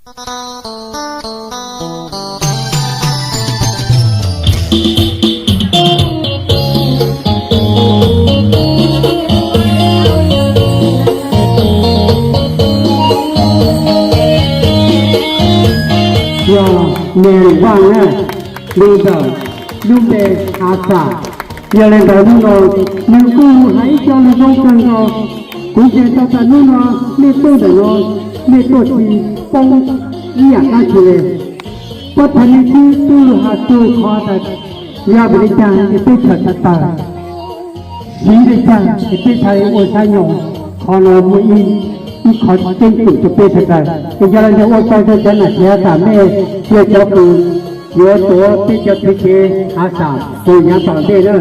Yog niam Vaj na, li ntawm lub npe Hav Xam. Yog li ntawd hnub no nws kuj hais ib co lus zoo kawg nkaus. Kuv ntseeg tau tas hnub no nej tuaj ntawm no, nej tuaj tsis poob ib yam dab tsi li. Pab thaiv nej twb tuaj lug has txug qhov tas yog vim li cas es peb chaws tawg tawg, vim li cas es peb txhaj ua sab nyom. Qhov no muaj ib, ib qho ceeb toom rau peb sawv daws. Es yog li ntawd ua tsaug rau cov nam txiv Hav Xam, nej yog cov kws yuav tuav peb cov txiv tsev Hav Xam mus yav tom ntej na.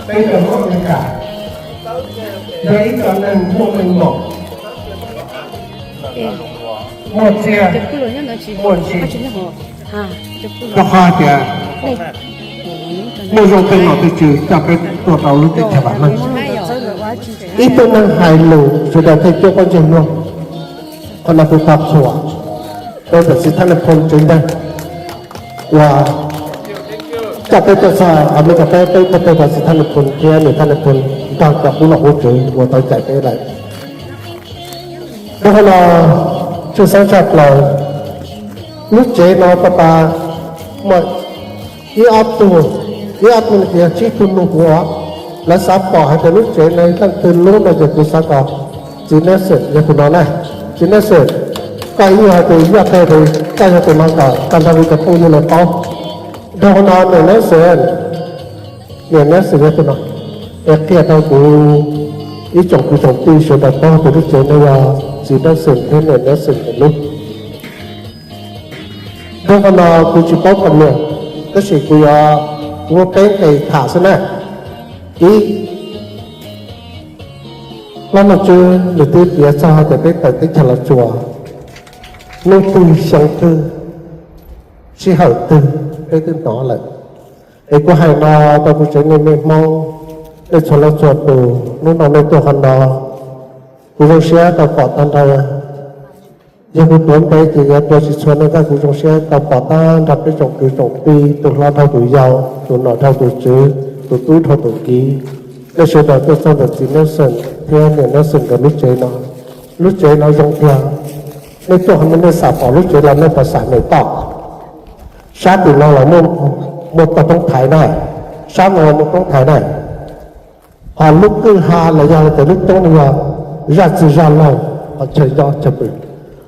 Peb cov Hmoob Amelikas yog ib cov neeg muaj meej mom, muaj txiaj, muaj ntsim, rau qhov hais tias muaj zoo tej nom tej tswv coj peb tuaj rau lub teb chaws vam meej. Ib tug neeg hais lus sawv daws thiaj cuab pob ntseg luag. Qhov no kuv thov txhua rau ntawm txiv Thaj Nais Phoo tsev neeg uas coj peb tuaj txog Amelikas, peb, peb tuaj rau txiv Thaj Nais Phoo thiab niam Thaj Nais Phoo nrog cov qub nom qub tswv uas tau cais peb lawm. Rau qhov no tshwj xeeb tshaj plaws, lub tsev no pab pab muaj ib ob tug, ib ob tug tias tsib tug nus kuv os, lawv xav pom hais tias lub tsev no leej twg lub no ces kuv xav kom txiv Nelson yog tus no na. Txiv Nelson, koj ib yog hais tias yog qhia tias koj yog tus no kom tag nrho kuv cov phooj ywg lawv paub. Rau qhov no niam Nelson, niam Nelson yog tus no, es qhia rau kuv ib tsoom kwv tsoom tij sawv daws paub tias lub tsev no yog txiv Nelson thiab niam Nelson lub. Rau qhov no kuv tsis paub qhov niam, tab sis kuv yuav muab peb nqe tham xwb na. Ib, Hlob Noj Tswb nws twb piav txog hais tias peb tawm teb chaws Los Tsuas, hnub twg xyoo twg sij hawm twg peb twb hnov lawm. Es kuv hais no rau kuv tsev neeg me Hmoob, nej txhua leej txhua tus hnub no nej tuaj qhov no, kuv zoo siab tau pom tag nrho. Yog kuv tuav npe ces yuav tuav tsis txhua nej, tab kuv zoo siab tau pom tag nrho peb tsoom kwv tsoom tij, tus hlob dhau tus yau, tus nom dhau tus tswv, tus tub dhau tus kiv. Nej sawv daws tuaj txog ntawm txiv Nelson thiab niam Nelson nkawd lub tsev no. Lub tsev no zoo tiag. Nej tuaj qhov no nej xam pom lub tsev los nej puas xam nws toj? Sab tim no los muaj tog roob thaiv na, sab no los muaj roob thaiv na. Ho lub kwj ha los yog tias lub roob no yog zaj txwg zaj laug, ho chaw nyob chaw pw.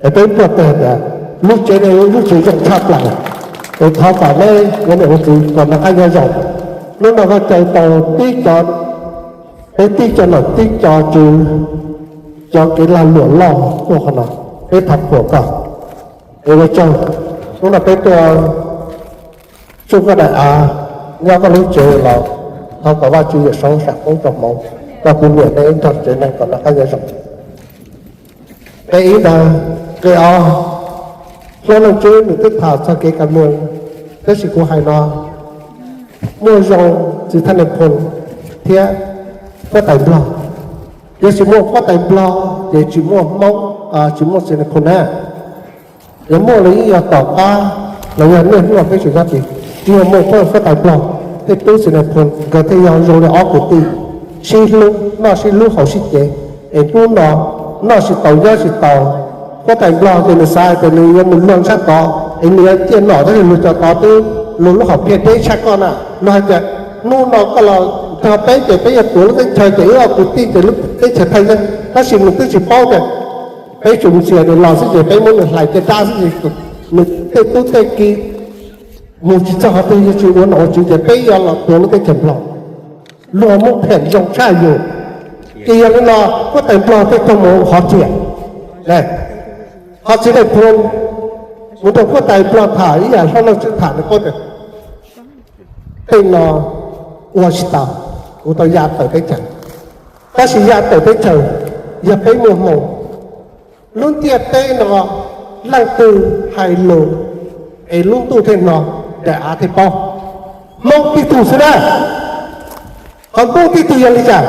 Es peb npuaj teg tias lub tsev no yog lub tsev zoo tshaj plaws. Es thov kom neb cov niam cov txiv kom noj qab nyob zoo. Hnub no koj caw tau tib co, peb tib co nom tib co tswv, cov kev lag luam loj tuaj qhov no, peb thov qhuas koj. Es ua tsaug, hnub no peb tuaj tsuj koj daim av nyob koj lub tsev los thov kom Vajtswv Yawm Saub sam koob rau hmoov, koj kuv niam nej ib nrog tsev neeg kom noj qab nyob zoo. Nqe ib ntawd, nqe ob, Hlob Noj Tswb nws twb tham txog kev kam mws, tab sis kuv hais no, muaj zoo txiv Thaj Nais Phoo thiab huab tais Nplog. Yog tsis muaj huab tais Nplog ces tsis muaj Hmoob, tsis muaj txiv Nais Phoo na. Yog muaj los yeej yog tom qab los yog niaj hnub peb tseem nyob tid. Nyuag Hmoob, huab tais Nplog, tej tub Xis Nas Phoo nkawd thiaj yog zoo li ob kwv tij, sib hlub, noj sib hlub haus sib cev, es hnub no noj tsis tau nyob tsis tau. Huab tais Nplog ces nws xav hais tias nws yuav mus luag ntsab tod es nws yuav ciaj nom tab sis luag cov tod twb luag lub hom phiaj deb tshaj koj na. Luag hais tias hnub no koj los nrog peb ces peb yuav tuav lub teb chaws ces wb ob kwv tij ces lub teb chaws thaj yeeb, tab sis nws twb tsis paub tias peb tsuas ntxias nws los xwb ces peb muab nws hlais caj dab xwb ces nws tej tub tej ki mus tsis txog qhov twg, yog tsis ua nom ua tswv ces peb yuav los tuav lub teb chaws Nplog. Luag muab phem zoo tshaj yus. Ces yog li no huab tais Nplog thiaj tau mus hov riam, ho Xis Nas Phoo mus nrog huab tais Nplog tham ib yam hlob Lauj Tswb tham nws paub tias tej no ua tsis tau, kuv tau ya tawm teb chaws. Tab sis ya tawm teb chaws, yog peb muaj hmoo, lub ntiaj teb no leej twg hais lus es lub ntuj thiaj no, daim av thiaj paub. Hmoob tib tug xwb na. Qhov Hmoob tib tug yog li cas?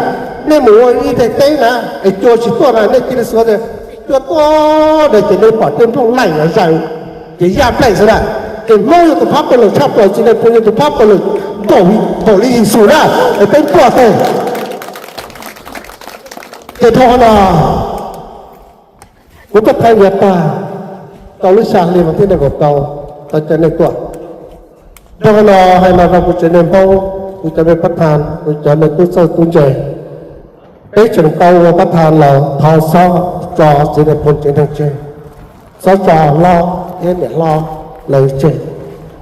Nej mus ua ib daim teb na, es cua tsis tuaj na nej cia li xav tias cua tuaj na ces nej pom tej nplooj laij los zaws ces yaj nplaim xwb na. Ces Hmoob yog tus phab pawg lawm tshaj plaws, Xis Nas Phoo yog tus phab pawg lawm npaum li Yexus na, es peb npuaj teg. Ces dhau no kuv tuaj thaj yav tag, tau lub xya hli vas thib nees nkaum rau, tau cov nej tuaj. Dhau no hais no rau kuv tsev neeg Hmoob, kuv cov me pab thas, kuv cov me tub txawj tub ntse, peb tseem tau ua pab thas los thov xob tso Xis Nas Phoo tsev neeg tseg, xob tso hlob thiab niam hlob lawv tseg.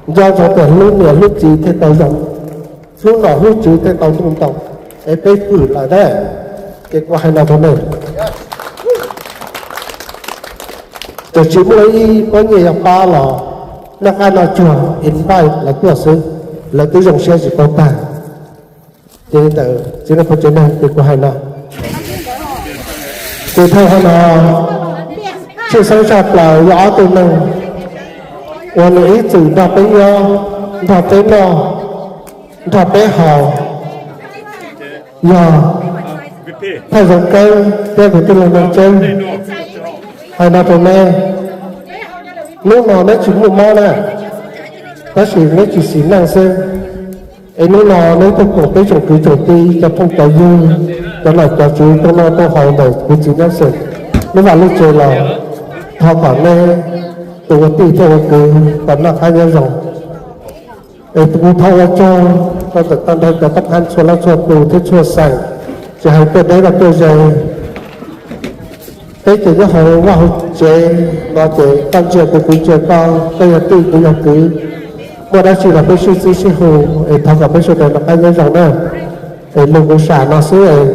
Nco ntsoov tias hlub niam hlub txiv thiaj tau zoo, hlub nom hlub tswv thiaj tau ntuj ntoo, es peb fwm lawm na. Ces kuv hais no rau nej, txawm tsis muaj ib pob nyiaj yog pab los noj qab noj tsuag invite lawv tuaj xwb, lawv twb zoo siab tsis tau tag. Ces li ntawd Xis Nas Phoo tsev neeg ces kuv hais no. Ces dhau qhov no, tshwj xeeb tshaj plaws yog ob tug neeg uas nws ib txwm nrog peb nyob, nrog peb noj, nrog peb haus, yog Thaj Zoov Keeb thiab kwv tij Looj Neej Tseeb. Hais no rau neb, hnub no neb tsis muaj mob na, tab sis neb tsis xis neej xwb. Es hnub no neb tuaj koom peb tsoom kwv tsoom tij, cov phooj cov ywg, cov nom cov tswv tuaj noj tuaj haus ntawm kuv txiv Nab Xeem lub vaj lub tsev los thov kom neb tus ua tij thiab ua kwv kom noj qab nyob zoo. Es kuv thov ua tsaug rau ntawm tag nrho cov pab thab txhua leej txhua tus thiab txhua xeem, tsis hais tuaj deb los tuaj ze. Peb ces nyob hauv vaj hauv tsev no ces koj ntsia kuv, kuv ntsia koj, koj yog tij kuv yog kwv, muaj dab tsi los peb sib txwv sib hu, es thov kom peb sawv daws noj qab nyob zoo na. Es lus kuv sam no xwb es